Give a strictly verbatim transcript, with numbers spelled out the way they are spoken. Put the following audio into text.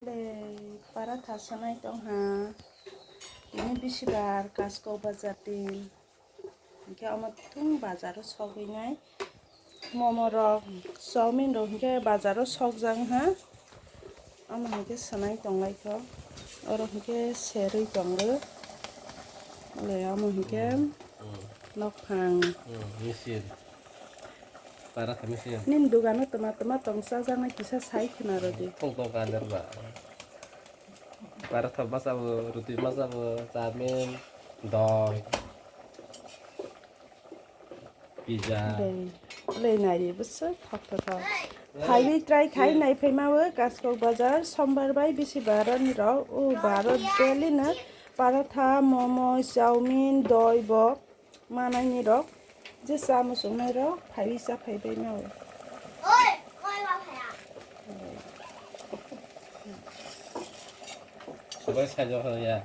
Tei paratha sanai tongha. Tini bisibar Kaskau bazar din. Hinkhe omo thung bazaro sogwi nai. Momo rok, chowmin rok hinkhe bazaro sokjak ha. Omo hinkhe sanai tonglai kho. Oro hinkhe serwi tongo. Le omo hinkhe nokphang. Misil. Paratha misil. Nini dogano toma toma tong chajaknai kisa sai khna rw di. Thung tong kader ba. Paratha masabo, ruti masabo, chowmin, doi, pizza. Dei, le nai bwswk thok thok thok. Phaiwi try khai nai phaima o Kaskau bazar sombar bai bisi baro ni rok o baro daily no paratha, momo, chowmin, doi bo. Manai ni rok, je cha muchung nai rok, phaiwi cha phai bai ma o. Bai sai jo ya.